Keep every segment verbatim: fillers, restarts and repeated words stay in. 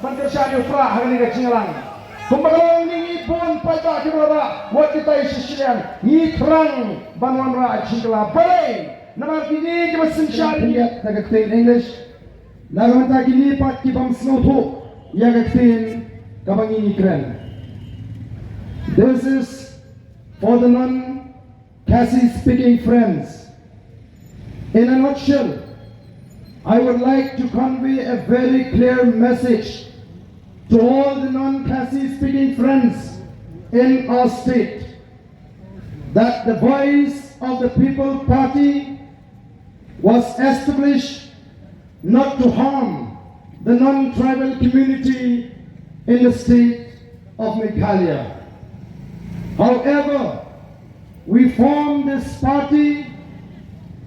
Ban kyrshan ïa u Prah ha kane ka jingïalang. Kumba ka long ngi bun paidbah kiba la rah, wat kita i shisha ngi thrang ban wanrah jingkylla. Balei? Namar kine kiba synshar ïa ka ktien English. Na ka bynta kine pat ki bym sngewthuh ïa ka ktien kaba ngi ngi kren. This is for the non Khasi speaking friends. In a nutshell, I would like to convey a very clear message to all the non Khasi speaking friends in our state that the Voice of the People Party was established not to harm the non-tribal community in the state of Meghalaya. However, we formed this party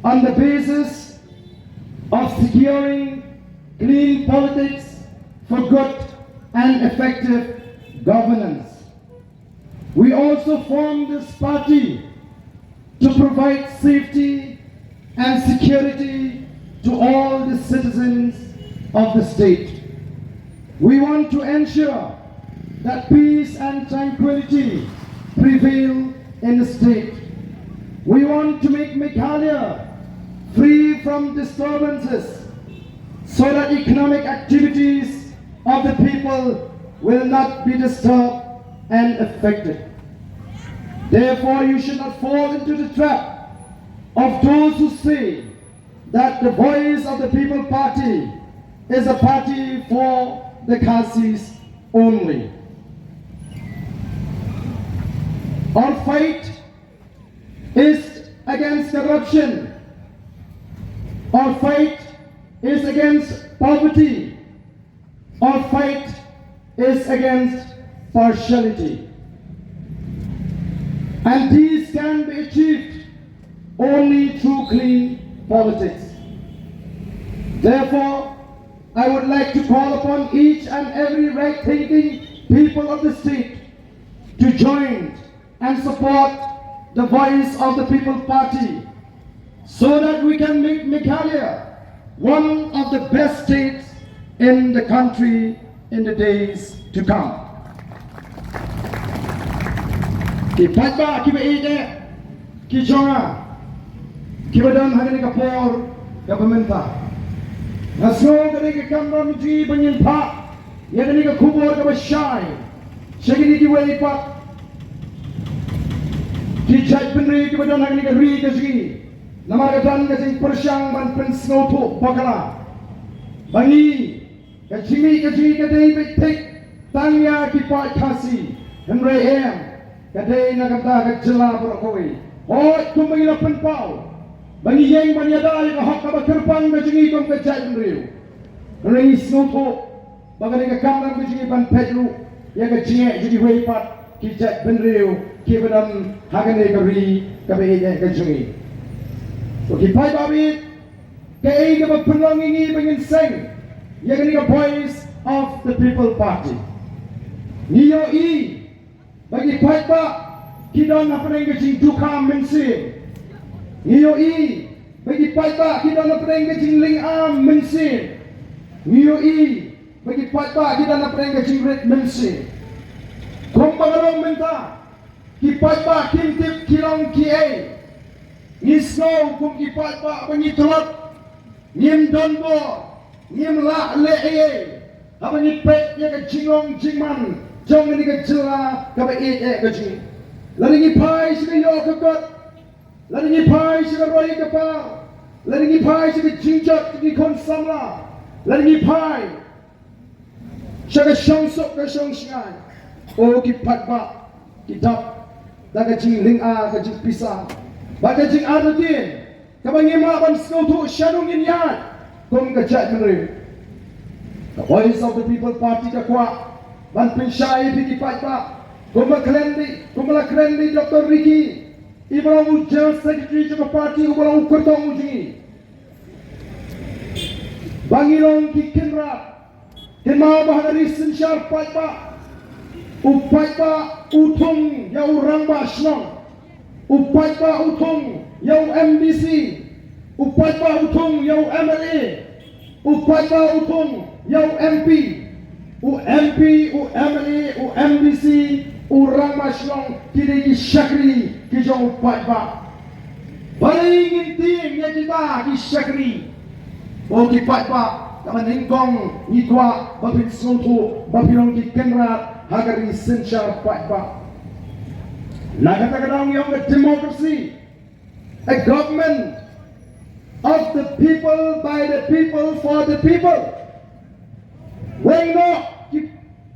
on the basis of securing clean politics for good and effective governance. We also formed this party to provide safety and security to all the citizens of the state. We want to ensure that peace and tranquility prevail in the state. We want to make Meghalaya free from disturbances so that economic activities of the people will not be disturbed and affected. Therefore, you should not fall into the trap of those who say that the Voice of the People Party is a party for the Khasis only. Our fight is against corruption. Our fight is against poverty. Our fight is against partiality. And these can be achieved only through clean politics. Therefore, I would like to call upon each and every right-thinking people of the state to join and support the Voice of the People Party so that we can make Meghalaya one of the best states in the country in the days to come. Ki paidbah kiba ïeit, ki jong nga kiba don ha kane ka por kaba mynta, nga sngew ka dei ka kamram jong ngi ba ngin phah ïa kane ka khubor kaba shai sha kine kiwei pat ki jaitbynriew kiba don ha kane ka ri ka jong ngi. Namar ka don ka jingpyrshang ban pynsngewthuh bakla ba ngi, ka jingmih ka jong ngi ka dei beit thik tang ïa ki paid Khasi, hynrei em, ka dei na ka bynta ka jylla baroh kawei. Hooid, kumba ngi la pynpaw ba ngi ïeng ban ïada ïa ka hok kaba kyrpang ka jong ngi kum ka jaitbynriew, hynrei ngi sngewthuh ba ka dei ka kamram ka jong ngi ban peit ruh ïa ka jingeh jong kiwei pat ki jaitbynriew kiba don ha kane ka ri kaba ïeit ka jong ngi. To ki paidbah, kaei kaba pynlong ïa ngi ba ngin seng ïa kane ka Voice of the People Party? Ngi ïohi ba ki paidbah ki don hapdeng ka jingdukha mynsiem. Ngi ïohi ba ki paidbah ki don hapdeng ka jinglynga mynsiem. Ngi ïohi ba ki paidbah ki don hapdeng ka jingrit mynsiem. Kumba ka long mynta, ki paidbah kim tip ki long kiei. Ngi sngew kum ki paidbah ba ngi tlot, ngim don bor, ngim lah leh ei ei haba ngi peit ïa ka jinglong jingman jong kane ka jylla kaba ïeit ka jong ngi. Lada ngi phai sha ka ïoh ka kot, lada ngi phai sha ka roi ka par, lada ngi phai sha ka jingjot jong ki khun samla, lada ngi phai sha ka shongsuk ka shongshngaiñ, o ki paidbah ki dap da ka jinglynga ka jingpisa bad ka jingartatien kaba ngim lah ban sngewthuh shano ngin ïaid kum ka jaitbynriew. Ka Voice of the People Party ka kwah ban pynshai ïa phi ki paidbah, kumba kren beit, kumba la kren beit Doctor Ricky, iba long u General Secretary jong ka party, uba long u kyrtong u jong ngi, ba ngi long ki kynrad. Kynmaw ba ha ka ri synshar paidbah, u paidbah u thung ïa u rangbah shnong, u paidbah u thung ïa u M D C, u paidbah u thung ïa u M L A, u paidbah u thung ïa u M P. U M P, u M L A, u M D C, u rangbah shnong, ki dei ki shakri ki jong u paidbah. Balei ngin tieng ïa kita ki shakri? O ki paidbah, kaba nyngkong ngi kwah ba phin sngewthuh ba phi long ki kynrad ha ka ri synshar paidbah. Na kata ka daw ngi ong ka democracy, a government of the people, by the people, for the people. Weng noh ki,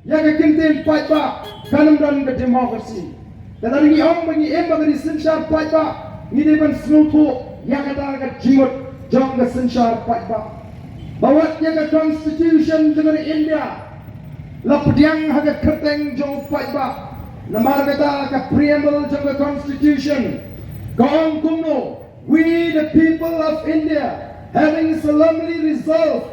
ïa ka kyntien paidbah, kan ym don ka democracy. Te lada ngi ong ba ngi im ha ka ri synshar paidbah, ngi dei ban sngewthuh ïa kata ka jingmut jong ka synshar paidbah. Ba wat ïa ka constitution jong ka ri India la pdiang ha ka kyrteng jong u paidbah. Namar kata ka preamble jong ka constitution ka ong kumno: "We, the people of India, having solemnly resolved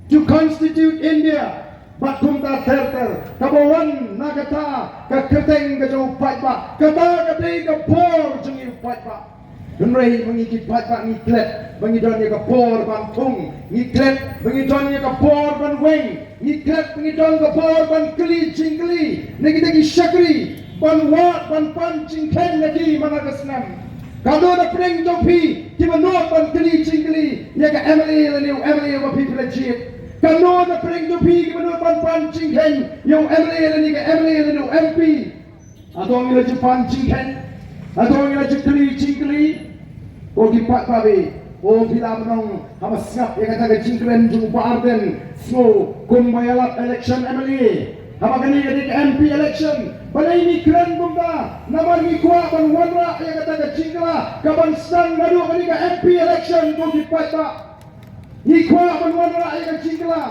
to constitute India," bad kumta ter ter, kaba wan na kata ka kyrteng ka jong u paidbah, kata ka dei ka bor jong ngi u paidbah. Hynrei ma ngi ki paidbah ngi klet ba ngi don ïa ka bor ban thung, ngi klet ba ngi don ïa ka bor ban weng, ngi klet ba ngi don ka bor ban kylli jingkylli na kita ki shakri, ban wad ban pan jingkheiñ na ki man la ka snem. Katno na pdeng jong phi kiba nud ban kylli jingkylli ïa ka M L A lane u M L A uba phi phi la jied? Katno na pdeng jong phi kiba nud ban pan jingkheiñ ïa u M L A lane ka M L A lane u M P? Hato ngi la ju pan jingkheiñ? Hato ngi la ju kylli jingkylli? O ki paidbah, o phi lah ban ong haba sngap ïa kata ka jingkren jong u Bah Ardent, sngew kumba ïalap election M L A. Haba kane ka dei ka M P election, balei ngi kren kumta? Namar ngi kwah ban wanrah ïa kata ka jingkylla kaban sdang naduh kane ka M P election, ko ki paidbah. Ngi kwah ban wanrah ïa ka jingkylla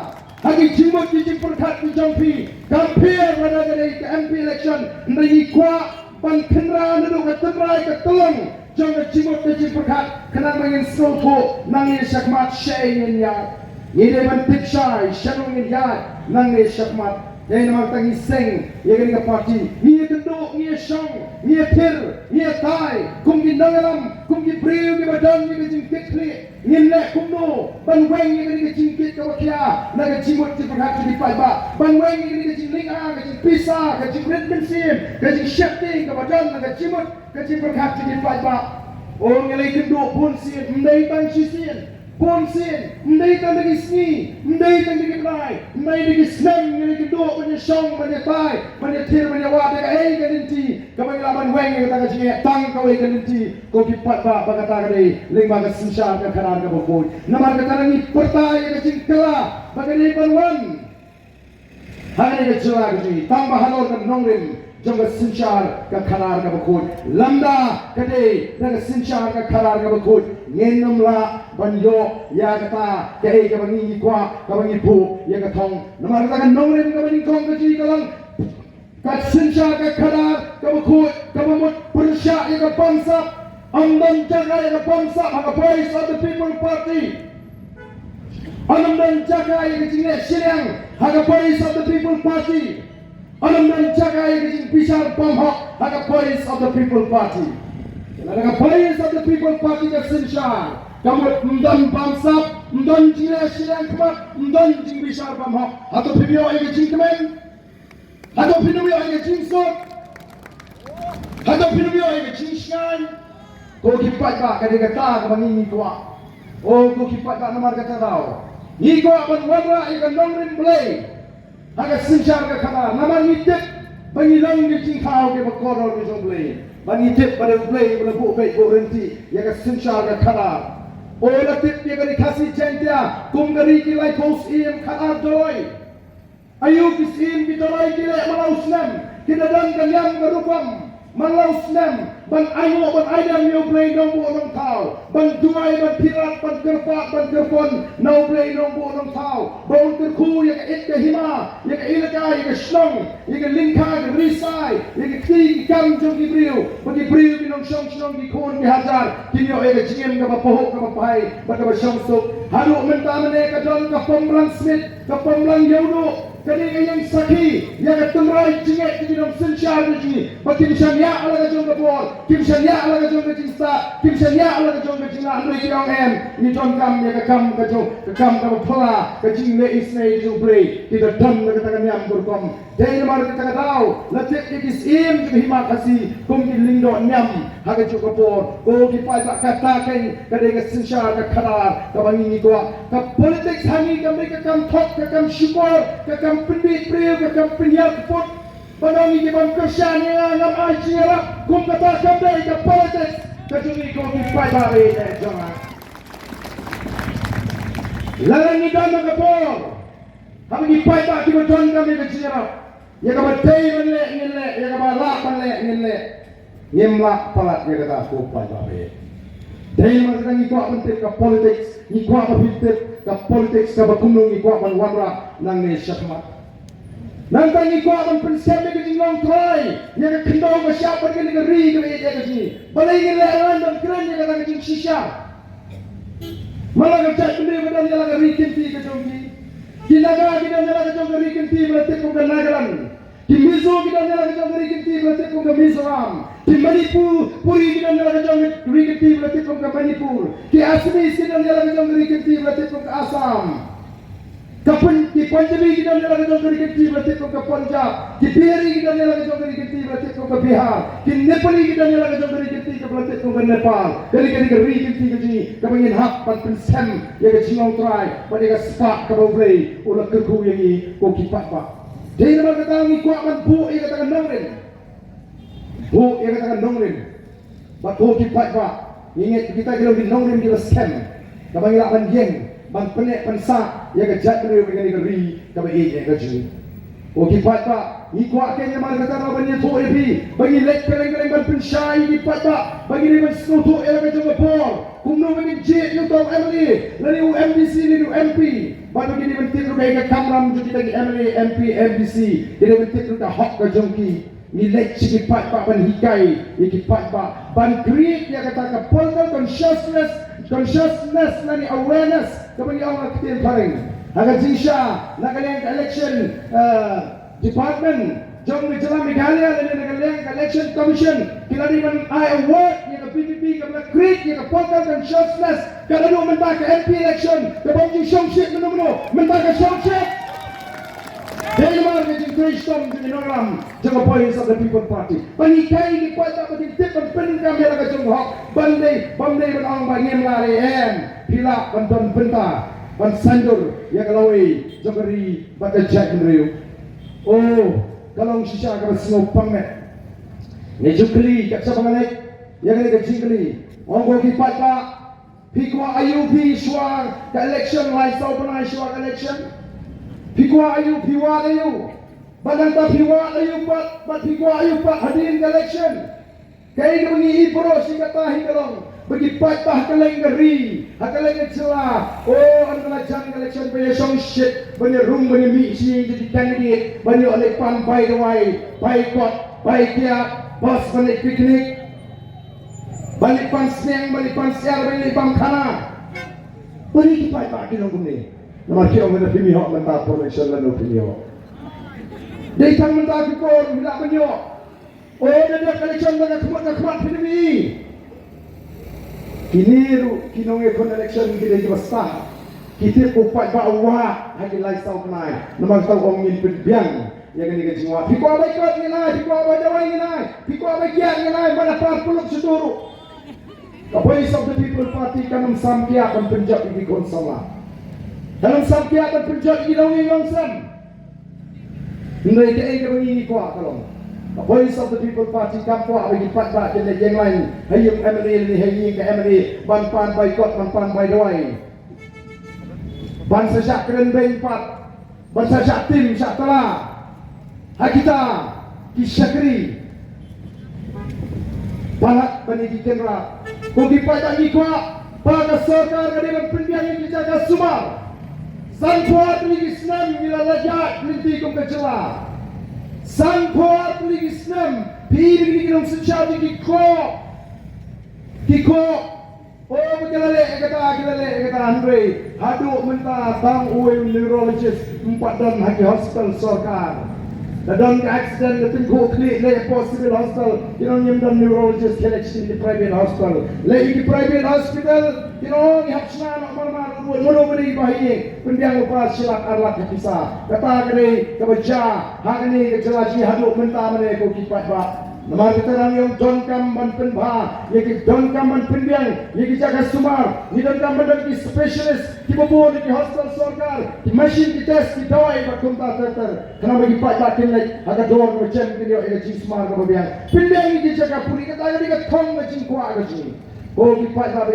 ha ki jingmut ki jingpyrkhat ki jong phi. Kam pher lada ka dei ka M P election, hynrei ngi kwah ban khynra naduh ka tynrai ka tyllong jong ka jingmut ka jingpyrkhat, khnang ba ngin sngewthuh nangne shakhmat shaei ngin ïaid. Ngi dei ban tip shai shano ngin ïaid nangne shakhmat. Dei namar kata ngi seng ïa kane ka party, ngi ïakynduh, ngi ïashong, ngi ïathir, ngi ïatai kum ki nongïalam, kum ki briew kiba don ïa ka jingkitkhlieh. Ngin leh kumno ban weng ïa kane ka jingkit kaba khia na ka jingmut jingpyrkhat jong ki paidbah, ban weng ïa kane ka jinglynga, ka jingpisa, ka jingrit mynsiem, ka jingsheptieng kaba don na ka jingmut ka jingpyrkhat jong ki paidbah? O, ngi la ïakynduh bun sien, ym dei tang shisien, bun sien, ym dei tang da ki sngi, ym dei tang da ki bnai, ym dei da ki snem, ngi la ïakynduh ban ïashong, ban ïatai, ban ïathir, ban ïawad ïa kaei ka lynti kaba ngi lah ban weng ïa kata ka jingeh, tang kawei ka lynti, ko ki paidbah, ba kata ka dei lyngba ka synshar ka khadar kaba khuid. Namar kata ngi pyrta ïa ka jingkylla ba ka dei ban wan ha kane ka jylla ka jong ngi tang ba halor ka nongrim jong ka synshar ka khadar kaba khuid. Lymda ka dei da ka synshar ka khadar kaba khuid, ngin ym lah ban ïoh ïa kata kaei kaba ngi, ngi kwah, kaba ngi buh ïa ka thong. Namar kata ka nongrim kaba nyngkong ka jong ngi ka long ka synshar ka khadar kaba khuid, kaba mut pyrshah ïa ka bamsap. Ym don jaka ïa ka bamsap ha ka Voice of the People Party. Ym don jaka ïa ka jingleh shiliang ha ka Voice of the People Party. Ym don jaka ïa ka jingbishar bymhok ha ka Voice of the People Party. Lada ka Voice of the People Party ka synshar, ka mut ym don bamsap, ym don jingleh shiliang khmat, ym don jingbishar bymhok, hato phim ïoh ïa ka jingkmen? Hato phin ym ïoh ïa ka jingsuk? Hato phin ym ïoh ïa ka jingshngaiñ? Ko ki paidbah, ka dei kata kaba ngi, ngi kwah. O ko ki paidbah, namar kata daw ngi kwah ban wanrah ïa ka nongrim Blei ha ka synshar ka khadar, namar ngi tip ba ngi long ki jingthaw kiba kordor ki jong U Blei. Ba ngi tip ba dei U Blei ba la buh beit buh ryntih ïa ka synshar ka khadar. O la tip ïa ka Ri Khasi Jaiñtia kum ka ri ki laiphew syiem khadar doloi. Aïu ki syiem ki doloi ki leh man la u snem, ki da don ka niam ka rukom man la u snem ban ainguh ban aidem ïa U Blei Nongbuh Nongthaw, ban duwai, ban phirat, ban kyrpad, ban kyrpon na U Blei Nongbuh Nongthaw ba un kyrkhu ïa ka ïit ka hima, ïa ka elaka, ïa ka shnong, ïa ka lyngkha ka risai, ïa ka kti ki kam jong ki briew, ba ki briew ki nongshong shnong, ki khun ki hajar kin ïoh ïa ka jingim kaba pahuh kaba phai bad kaba shong suk. Haduh mynta mynne ka don ka Pamlang Smit, ka Pamlang Ïewduh, Kane ka ïeng sakhi ïa ka tynrai jingngeit ka jong ki nongsynshar ka jong ngi, ba kim shaniah la ka jong ka bor, kim shaniah la ka jong ka jingstad, kim shaniah la ka jong ka jinglah, hynrei ki ong em, ngi donkam ïa ka kam ka jong, ka kam kaba phylla, ka jingleh isynei ka jong U Blei. Ki da don na kata ka niam ka rukom. Dei namar kata ka daw la tip ïa ki syiem jong ka Hima Khasi kum ki lyngdoh niam ha kajuh ka por. Ko ki paidbah, kata keiñ ka dei ka synshar ka khadar kaba ngi ngi kwah. Ka politics ha ngi kam dei ka kam thok, ka kam shukor, ka kam pynbiej briew, ka kam pynhiar kput. Ba ngi ngi bym kyrshan ïa nga, ngam ai jingïarap. Kum kata kam dei ka politics ka jong ngi ko ki paidbah re ne jong nga. Lada ngi don na ka bor, haba ngi paidbah kiba donkam ïa ka jingïarap, ïa kaba dei ban leh ngin leh, ïa kaba lah ban leh ngin leh. Ngim lah palat ïa kata ko paidbah re. Dei namar kata ngi kwah ban tip ka politics, ngi kwah ban tip ka politics kaba kumno ngi kwah ban wanrah nangne shakhmat. Nangta ngi kwah ban pynsem ïa ka jinglong trai ïa ka khyndew ka shyiap bad kane ka ri kaba ïeit ïa ka jong ngi. Balei ngin leh ban kren ïa kata ka jingshisha? Mala ka jaitbynriew ka don ïa la ka ri kynti ka jong ki. Ki Naga ki don ïa la ka jong ka ri kynti ba la tip kum ka Nagaland. Ki Mizo ki don ïa la ka jong ka ri kynti ba la tip kum ka Mizoram. Ki Manipur, Puri ki don ïa la ka jong ka ri kynti ba la tip kum ka Manipur. Ki Assamese ki don ïa la ka jong ka ri kynti ba la tip kum ka Assam. Ka Pun-, ki Punjabi ki don ïa la ka jong ka ri kynti ba la tip kum ka Punjab. Ki Bihari ki don ïa la ka jong ka ri kynti ba la tip kum ka Bihar. Ki Nepali ki don ïa la ka jong ka ri kynti ba la tip kum ka Nepal. Kane ka ri kynti ka jong ngi kaba ngin hap ban pynsem ïa ka jinglong trai bad ïa ka spah kaba U Blei u la kyrkhu ïa ngi ko ki paidbah. Dei namar kata ngi kwah ban buh ïa kata ka nongrim. Buh ïa kata ka nongrim. Bad ko ki paidbah, ngi ngeit kita ki long ki nongrim kiba skhem, kaba ngi lah ban ïeng ban pynneh pynsah ïa ka jaitbynriew bad kane ka ri kaba ïeit ïa ka jong ngi. Ko ki paidbah, ngi kwah keiñ namar kata ruh ban ïathuh ïa phi ba ngi leit kylleng kylleng ban pynshai ïa ki paidbah ba ngi dei ban sngewthuh ïa la ka jong ka bor, kumno ba ngin jied ïa uta u M L A lane u M D C lane u M P. Bad ba ngi dei ban tip ruh ïa ka kamram jong kita ki M L A, M P, M D C, ki dei ban tip ruh ïa ka hok ka jong ki. Ngi leit sha ki paidbah ban hikai ïa ki paidbah ban create ïa kata ka political consciousness, consciousness lane awareness kaba ngi ong ha ka ktien phareng. Ha ka jingshisha na ka liang ka election, eh, department jong ka jylla Meghalaya lane na ka liang ka election commission, ki la dei ban ai award ïa ka V P P kaba la create ïa ka political consciousness, ka la dei mynta ka M P election kaba ym ju shongshit mynno mynno, mynta ka shongshit. Dei namar ka jingtrei shitom jong ki nongïalam jong ka Voice of the People Party ban hikai ki paidbah ba kin tip ban pyndonkam ïa la ka jong ka hok, ban dei, bym dei ban ong ba ngim lah re, em, phi lah ban don bynta ban saiñdur ïa ka lawei jong ka ri bad ka jaitbynriew. Oh, ka long shisha kaba sngewpang met. Ngi ju kylli, kat shaba nga leit ïa kane ka jingkylli, ong ko ki paidbah, phi kwah aïu phi shuwa ka election, lai saw bnai shuwa ka election? Phi kwah aïu, phi wad aïu? Bad nangta phi wad aïu pat, bad phi kwah aïu pat hadien ka election? Kaei kaba ngi i baroh shi katta hi ka long ba ki paidbah ha kylleng ka ri, ha kylleng ka jylla, oh, ynda la jan ka election ban ïa shongshit, ban ïa rung, ban ïa mih shi ïa ki candidate, ban ïoh leit pan bai dawai, bai kot, bai kiad, bus ban leit picnic, ban leit pan sniang, ban leit pan syiar, ban leit pan khana. Balei ki paidbah ki long kumne? Namar ki ong lada phim ïoh mynta por election lano phim ïoh. Dei tang mynta ki por ngi lah ban ïoh. Oh, da dep election da ka khmat ka khmat phin ïohi. Kine ruh ki nongïakhun election ki dei kiba sah. Ki tip u paidbah u wad ha ki lai saw bnai. Namar kata u ong ngin pynbiang ïa kane ka jingwad. Phi kwah bai kot ngin ai, phi kwah bai dawai ngin ai, phi kwah bai kiad ngin ai, mano ba pynlong shuh ruh. Ka Voice of the People Party kan ym sam kiad ban pynjot ïa ki khun samla. Kan ym sam kiad ban pynjot ïa ki nongïing nongsem. Hynrei kaei kaba ngi ngi kwah ka long, ka Voice of the People Party kam kwah ba ki paidbah kin leit ïeng lain ha ïing M L A ne ha ïing ka M L A ban pan bai kot, ban pan bai dawai, ban sa shah kren beiñ pat, ban sa shah tim shah tla ha kita ki shakri palat ban ïa ki kynrad. Ko ki paidbah, ngi kwah ba ka sorkar ka dei ban pynbiang ïa ki jaka sumar. Sanphew ar tylli ki snem ngi la lait ïaid lynti kum ka jylla. Sanphew ar tylli ki snem phi ïa kine ki nongsynshar ki khoh, ki khoh Oh, ba ki la leh ïa kata, ki la leh ïa kata, hynrei haduh mynta tang uwei u neurologist ym pat don ha ki hospital sorkar. La don ka accident, la tyngkhuh khlieh, leit hapoh Civil Hospital, ki ong ngim don neurologist, khie leit sha ki private hospital. Leit ki private hospital, ki ong ngi hap shna noh marmar, u ruh mano mano ba ïa pynbiang lypa shi lak ar lak ka pisa. Kata ka dei kaba jia ha kane ka jylla jong ngi haduh mynta mynne, ko ki paidbah. Namar kata ngi ong donkam ban pynbha ïa ki, donkam ban pynbiang ïa ki jaka sumar. Ngi donkam ban don ki specialist kiba bun, ki hospital sorkar, ki machine, ki test, ki dawai bad kumta ter ter. Khnang ba ki paidbah kin leit ha ka dor kaba jem, kin ïoh ïa ka jingsumar kaba biang. Pynbiang ïa ki jaka pule, kata ka dei ka thong ka jingkwah ka jong ngi. Ko ki paidbah,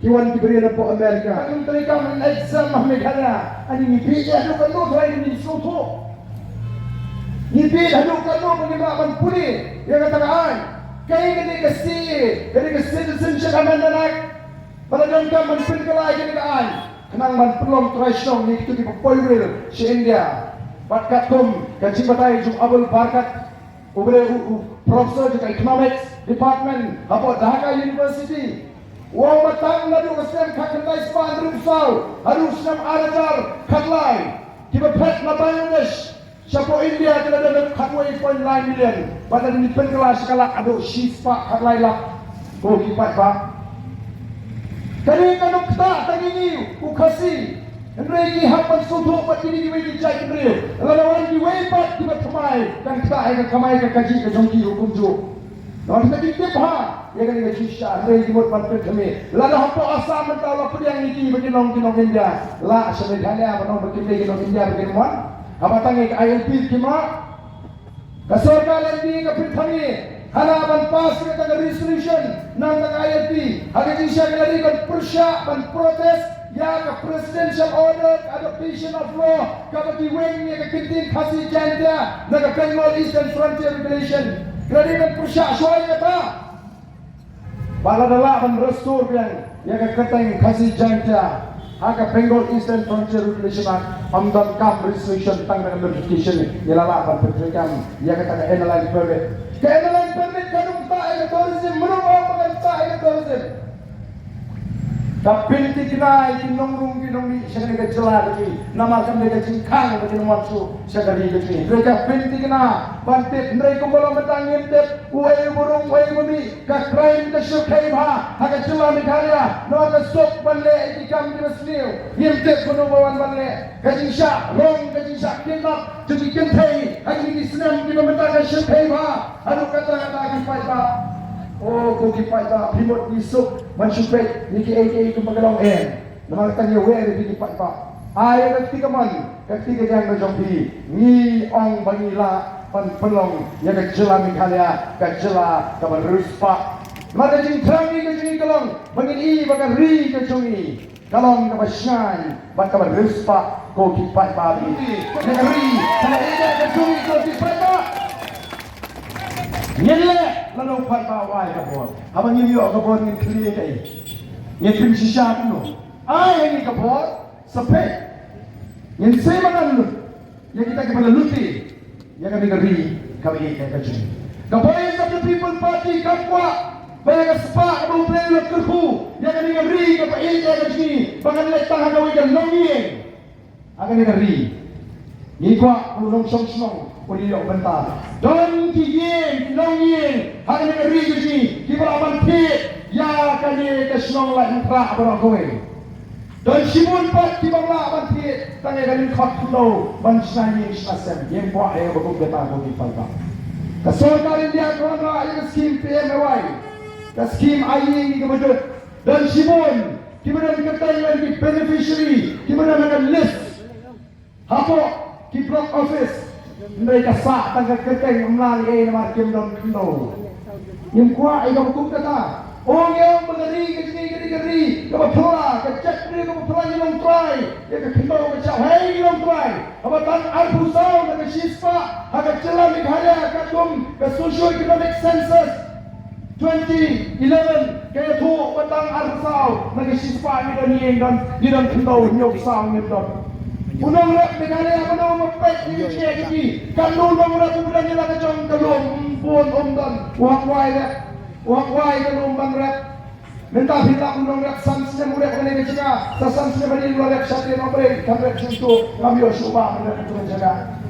ki wan ki briew napoh America. Ka kum tang ïa ka exam ha Meghalaya. Ani ngi bieit haduh katno trai ngi sngewthuh. Ngi bieit haduh katno ba ngim lah ban pule ïa kata ka aiñ. Kaei kane ka C A A, kane ka Citizenship Amendment Act. Ba la donkam ban pynkylla ïa kane ka aiñ khnang ban pynlong trai shnong ïa kito kiba poiwil sha India. Bad katkum ka jingbatai jong u Abul Barkat, u briew, u, u professor jong ka Economics Department hapoh Dhaka University, u ong ba tang naduh ka snem khatkhyndai spah hynriewphew saw haduh snem ar hajar khatlai, kiba phet na Bangladesh shapoh India ki la don khatwei point lai million, bad lada ngi pynkylla shi ka lak haduh shispah khatlai lak, ko ki paidbah. Kane ka nuksa tang ïa ngi u Khasi. Hynrei ngi hap ban sngewthuh pat ïa kine kiwei ki jait ki briew. Lada wan kiwei pat kiba thymmai, kan ktah ïa ka kamai ka kajih ka jong ki ruh kumjuh. Namar kata ki tip bha ïa kane ka jingshisha, hynrei ki mut ban pynthymmai. Lada hapoh Assam mynta la pdiang ïa ki ba ki long, ki long India, la sha Meghalaya ban ong ba kim dei ki long India ba kim wan. Haba tang ïa ka I L P kim lah. Ka sorkar lynti ka pynthame hana ban pass ïa kata ka resolution na ka bynta ka I L P. Ha ka jingshisha ka la dei ban pyrshah, ban protest ïa ka Presidential Order Adaptation of Law kaba ki weng ïa ka kyntien Khasi Jaintia na ka Bengal Eastern Frontier Regulation. Ka la dei ban pyrshah shuwa ïa kata. Ba lada lah ban restore biang ïa ka kyrteng Khasi Jaintia ha ka Bengal Eastern Frontier Regulation Act, ym donkam resolution, tang da ka notification ngi la lah ban pyntreikam ïa kata ka Inner Line Permit. Ka Inner Line Permit ka nuksa ïa ka tourism, mano ba ong ba ka nuksa ïa ka tourism? Ka pynthikna ïa ki nongrung ki nongmih sha kane ka jylla ka jong ngi, namar kam dei ka jingkhang ba kin wan shuh sha ka ri ka jong ngi. Hynrei ka pynthikna ban tip, hynrei kumba long mynta ngim tip uei uba rung uei uba mih. Ka crime ka shyrkhei bha ha ka jylla Meghalaya. Namar ka suk ban leh ïa ki kam kiba sniew, ngim tip mano ba wan ban leh. Ka jingshah rong, ka jingshah kidnap jong ki kynthei ha kine ki snem kiba mynta ka shyrkhei bha. Haduh katta katta ki paidbah. O ko ki paidbah, phi mut ngi suk ban shu peit ïa kiei kiei kumba ka long, em? Namar kata ngi wer ïa phi ki paidbah. Ai ïa ka kti kamon, ka kti kadiang ka jong phi. Ngi ong ba ngi lah ban pynlong ïa ka jylla Meghalaya ka jylla kaba riewspah. Namar ka jingthrang ngi ka jong ngi ka long ba ngin i ba ka ri ka jong ngi ka long kaba shngaiñ bad kaba riewspah, ko ki paidbah. Ïa ka ri, ka ri ka jong ngi, ko ki paidbah. Ngin leh lano paidbah u ai ka bor. Haba ngim ïoh ka bor ngin khlieh kaei? Ngin pynshisha kumno? Ai ha ngi ka bor, sa peit. Ngin sei madan lut ïa kita kiba la lute ïa kane ka ri kaba ïeit ka jong ngi. Ka Voice of the People Party kam kwah ba ïa ka spah kaba U Blei u la kyrkhu ïa kane ka ri kaba ïeit ka jong ngi ba kan leit tang ha kawei ka longïing ha kane ka ri. Ngi kwah u nongshong shnong un ïoh bynta. Don ki ïing, ki longïing ha kane ka ri ka jong ngi kiba lah ban thied ïa kane ka shnong Laitumkhrah baroh kawei. Don shibun pat kiba lah ban thied tang ïa ka lyngkot khyndew ban shna ïing shna sem. Ngim kwah ïa kaba kum kata, ko ki paidbah. Ka sorkar India ka wanrah ïa ka skim P M A Y, ka skim ai ïing ïa kiba duk. Don shibun kiba don kyrteng lem, ki beneficiary kiba don ha ka list hapoh ki block office. Hynrei ka sah tang ka kyrteng, ym lah ei ei namar kim don khyndew. Ngim kwah ïa kaba kum kata. O, ngi ong ba ka ri ka jong ngi ka dei ka ri kaba phylla, ka jaitbynriew kaba phylla, ngi long trai. Ïa ka khyndew ka jong ngi, hei, ngi long trai. Haba tang arphew saw na ka shispah ha ka jylla Meghalaya katkum ka socio economic census twenty eleven, ka ïathuh ba tang arphew saw na ka shispah ngi don ïing, don, ngi don khyndew, hynñiewphew saw ngim don. U nongrep Meghalaya mano ba peit ïa ka jingeh ka jong ngi? Katno nongrep uba don ïa la ka jong ka lum? Bun, um don. U hap wai rep, u hap wai ka lum ban rep. Mynta phi lah ban long rep san snem u rep ha kane ka jaka, sa san snem hadien u la rep sha Dieng Nongbrei, kam rep shuh shuh, ngam ïoh shuh ba ban rep ha kane ka jaka.